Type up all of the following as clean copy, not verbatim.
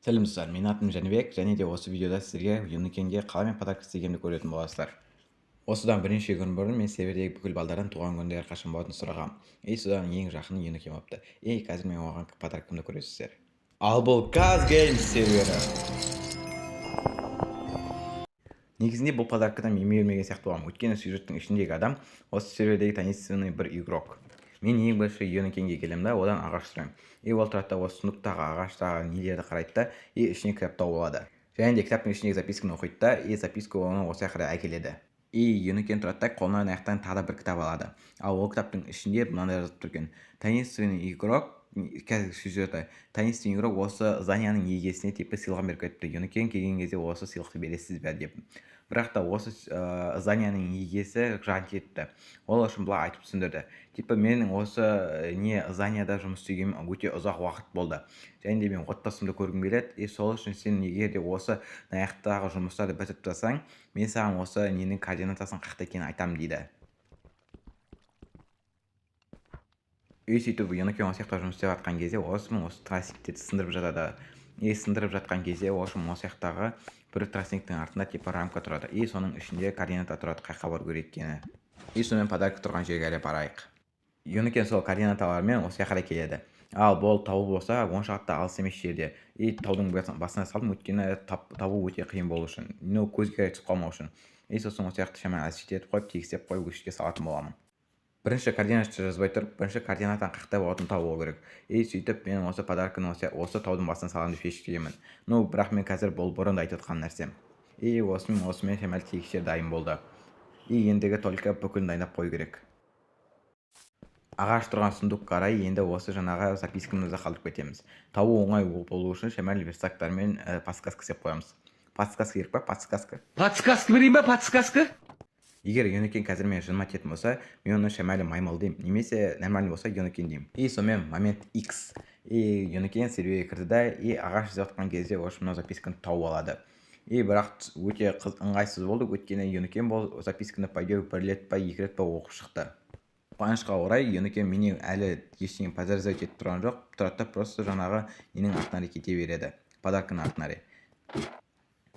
Сәлем достар, менің атым Жәнібек, және де осы видеода сіздерге Юникенге қалай мен подарок істегенімді көретін боласыздар. Осыдан бірнеше күн бұрын мен сервердегі бүкіл балдардан туған күндері қашан болатынын сұрағам. И содан ең жақыны Юникен болыпты. И қазір мен оған подаркымды көресіздер. Ал бұл Kaz Games сервері. Негізінде бұл подаркадан мен бермеген сияқты боламын. Өйткені сюжеттің ішіндегі адам осы сервердегі таинственный бір игрок. Мен ең бірінші Юникенге келемін да, одан ағаш сұраймын. И ол тұрады да, осы сундуктағы ағаштағы нелерді қарайды да, и ішіне кітап тауып алады. Және де кітаптың ішіндегі записканы оқиды да, и записка оны осы жаққа әкеледі. И Юникен тұрады да, қолынан аяқтан тағы да бір кітап алады. Ал ол кітаптың ішінде мынандай жазылып тұр екен. Таинственный игрок, қазіргі сюжеті, таинственный игрок осы зданияның егесіне типа сыйлығын беріп кетіпті. Юникен келген кезде осы сыйлықты бересіз бе деп. Бірақ та осы зданияның егесі жан кетті. Ол үшін былай айтып түсіндірді. Типа менің осы не зданияда жұмыс істегенім өте ұзақ уақыт болды. Және де мен отбасымды көргім келеді. И сол үшін сен егер де осы аяқтағы жұмыстарды бітіріп тастасаң, мен саған осы ненің координатасын қаяқта екенін айтамын дейді. И сөйтіп Юникен осы жақта жұмыс істеп жатқан кезде осы тростниктерді сындырып жатады. И сындырып жатқан кезде осы жақтағы бір тростниктің артында типа рамка тұрады. И соның ішінде координата тұрады, қай жаққа бару керек екені. И сонымен подарок тұрған жерге қарай барайық. Юникен сол координаталармен осы жаққа қарай келеді. Ал бұл тау болса, онша қатты алыс емес жерде. И таудың басына салдым, өйткені табу өте қиын болу үшін. Но көзге қарай түсіп қалмау үшін. И сосын осы жақты шамамен осветить етіп қойып, тегістеп қойып, өшке салатын боламын. Бірінші координатты жазбай тұрып, бірінші координатаны қаяқта болатынын тауып алу керек. И сөйтіп мен осы подарканы осы таудың басына саламын деп шешкенмін. Ну, бірақ мен қазір бұл бұрын да айтып отқан нәрсем. И осымен шамалы тегістер дайын болды. И ендігі только бүкілін дайындап қою керек. Ағаш тұрған сундук қарай енді осы жаңағы запискамызды қалдырып кетеміз. Табу оңай болу үшін шамалы верстактармен подсказка істеп қоямыз. Подсказка керек па? Подсказка. Подсказка берейін ба? Подсказка? Егер Юникен қазір мені жыныма тиетін болса, мен оны шамалы маймыл деймін, немесе нормальный болса Юникен деймін. И сонымен момент X. И Юникен серверге кірді да, и ағаш іздеп жатқан кезде мынау записканы тауып алады. И бірақ өте ыңғайсыз болды, өйткені Юникен бұл записканы по идее бір рет па, екі рет па оқып шықты. Қуанышқа орай Юникен менен әлі ештеңе подозревать етіп тұрған жоқ, тұрады да просто жаңағы ненің артына қарай кете береді, подарканың артына қарай.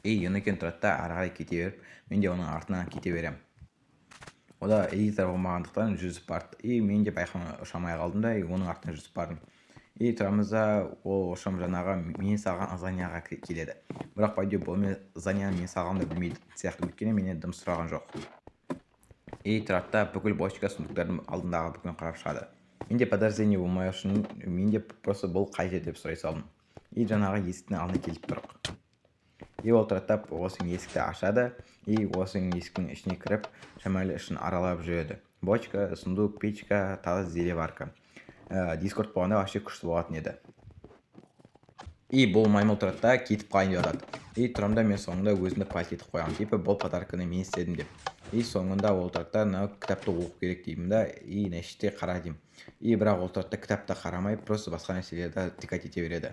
И Юникен тұрады да ары қарай кете беріп, мен де оның артынан кете беремін. Ода элитар болмағандықтан жүзіп барды. И мен де байқамай ұша алмай қалдым да, и оның артынан жүзіп бардым. И тұрамыз да, ол ошам жаңағы мен салған зданияға келеді. Бірақ по идее бұл мен зданияны мен салғанымды білмейді сияқты, өйткені менен дым сұраған жоқ. И тұрады да бүкіл бочка сундуктардың алдындағы бүкілін қарап шығады. Менде подозрение болмай үшін мен де просто бұл қай жер деп сұрай салдым. И жаңағы есіктің алдына келіп тұрық. И ол тұрады да осы есікті ашады, и осы есіктің ішіне кіріп шамалы ішін аралап жүреді. Бочка, сундук, печка, тағы зелеварка. Дискорд болғанда вообще күшті болатын еді. И бұл маймыл тұрады да кетіп қалайын деп жатады. И тұрамын да мен соңында өзімді пальт етіп қоямын. Типа бұл подарканы мен істедім деп. И соңында ол тұрады да мынау кітапты оқу керек деймін да, и мына іште қара деймін. И бірақ ол тұрады да кітапты қарамай, просто басқа нәрселерді тыкать ете береді.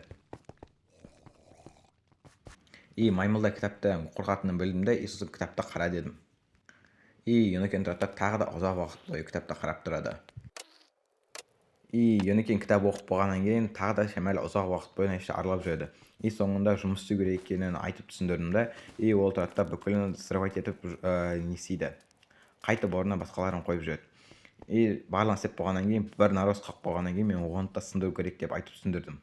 И маймыл да кітапты қорқатынын білдім да, и сосын кітапты қара дедім. И Юникен тұрады да тағы да ұзақ уақыт бойы кітапты қарап тұрады. И Юникен кітап оқып болғаннан кейін тағы да шамалы ұзақ уақыт бойы іші аралап жүреді. И соңында жұмыс істеу керек екенін айтып түсіндірдім да, и ол тұрады да бүкілін срывать етіп, не істейді. Қайтып орнына басқаларын қойып жүреді. И барлығын істеп болғаннан кейін бір нарост қалып қойғаннан кейін мен оны да сындыру керек деп айтып түсіндірдім.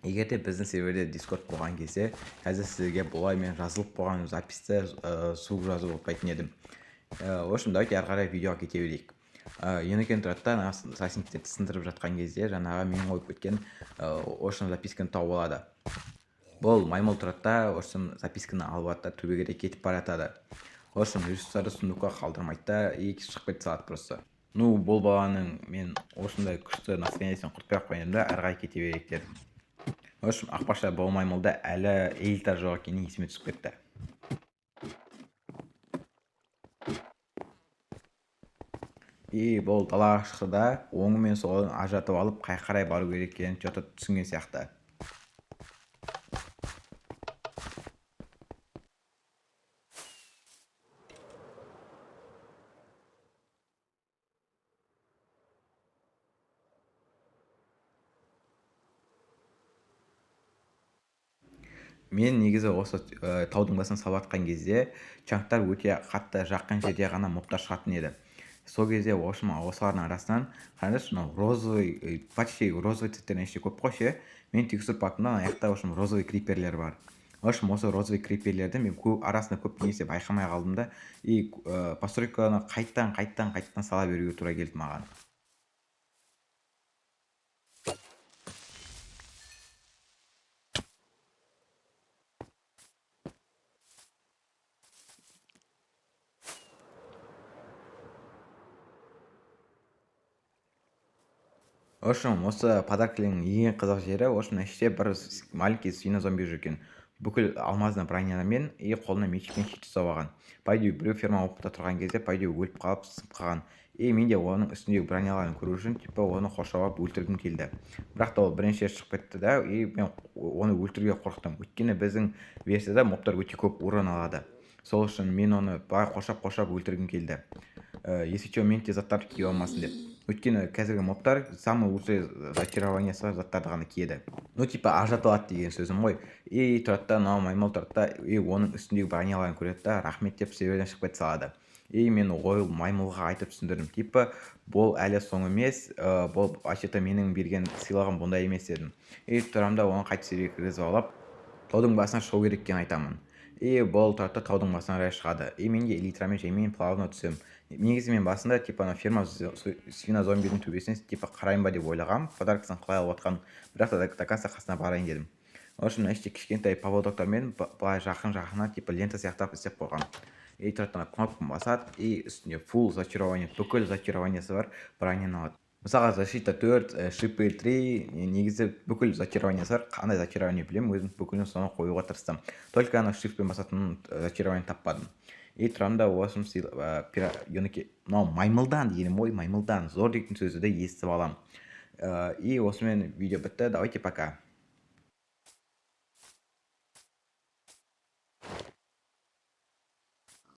Егер де біздің серверде Discord болған кезде, қазір сіздерге бұлай мен жазылып қойған записті суық жазып отпайтын едім. В общем, давайте ары қарай видеоға кете берейік. Юникен тұрады да, ана тростниктерді сындырып жатқан кезде жаңағы мен қойып кеткен общем записканы тауып алады. Бұл маймыл тұрады да, общем записканы алып алады да, төбеге де кетіп бара жатады. В общем, ресурстарды сундукқа қалдырмайды да, и шығып кете салады просто. Ну, бұл баланың мен осындай күшті настроениесін құртпай ақ қояйын да, ары қарай кете берейік дедім. В общем, ақпаша бұл маймылда әлі элитар жоқ екені есіме түсіп кетті. И бұл далаға шықты да, оңы мен солын ажыратып алып, қай қарай бару керек екенін чё-то түсінген сияқты. Мен негізі осы таудың басын салып жатқан кезде чанктар өте қатты жақын жерде ғана мобтар шығатын еді. Сол кезде в общем осылардың арасынан қараңдаршы, мынау розовый, почти розовый цветтердің ішінде көп қой ше. Мен текстур пакында ана жақта, в общем, розовый криперлер бар. В общем, осы розовый криперлерді мен көп арасында көп нәрсе байқамай қалдым да, и постройканы қайттан қайттан қайттан сала беруге тура келді маған. В общем, осы подаркілердің ең қызық жері, в общем, мына іште бір маленький свинозомби жүр екен. Бүкіл алмазный бронямен и қолына мечпен щит ұстап алған. По идее, біреу ферма оқыта тұрған кезде, по идее, өліп қалып, сынып қалған. И мен де оның үстіндегі броняларын көру үшін, типа, оны қоршап алып өлтіргім келді. Бірақ та ол бірінші рет шығып кетті да, и мен оны өлтіруге қорықтым. Өйткені біздің версияда мобтар өте көп урон алады. Сол үшін мен оны былай қоршап-қоршап өлтіргім келді. Если чё, мен те заттарды кие алмасын деп. Өйткені қазіргі мобтар самый лучший зачарованиясы бар заттарды ғана киеді. Ну, типа, ажырата алады деген сөзім ғой. И тұрады да, мынау маймыл тұрады да, и оның үстіндегі броняларын көреді да, рахмет деп серверден шығып кете салады. И мен ол маймылға айтып түсіндірдім. Типа, бұл әлі соң емес, бұл вообще-то менің берген сыйлығым бұндай емес дедім. И тұрамын да, оны қайтып серверге кіргізіп алып, таудың басына шығу керек екенін айтамын. И бұл тұрады да, таудың басына қарай шығады. И мен де элитрамен жаймен плавно түсемін. Негізі мен басында, типа, ана ферма свинозомбидің төбесінен, типа, қарайын ба деп ойлағанмын, подаркасын қалай алып жатқанын. Бірақ та до конца қасына барайын дедім. В общем, мына іште кішкентай поводоктармен былай жақын-жақыннан, типа, лента сияқтап істеп қойған. И тұрады ана кнопканы басады, и үстінде фулл зачарование, бүкіл зачарованиесі бар броняны алады. Мысалға, защита 4, шипы 3, негізі бүкіл зачарованиесі бар. Қандай зачарование білемін, өзім бүкілін соны қоюға тырыстым. Только ана шрифтпен басатын зачарование таппадым. И тұрамын да, осым юнеке, мынау маймылдан дегенім ғой, маймылдан зор дейтін сөзді де естіп аламын. И осымен видео бітті, давайте пока.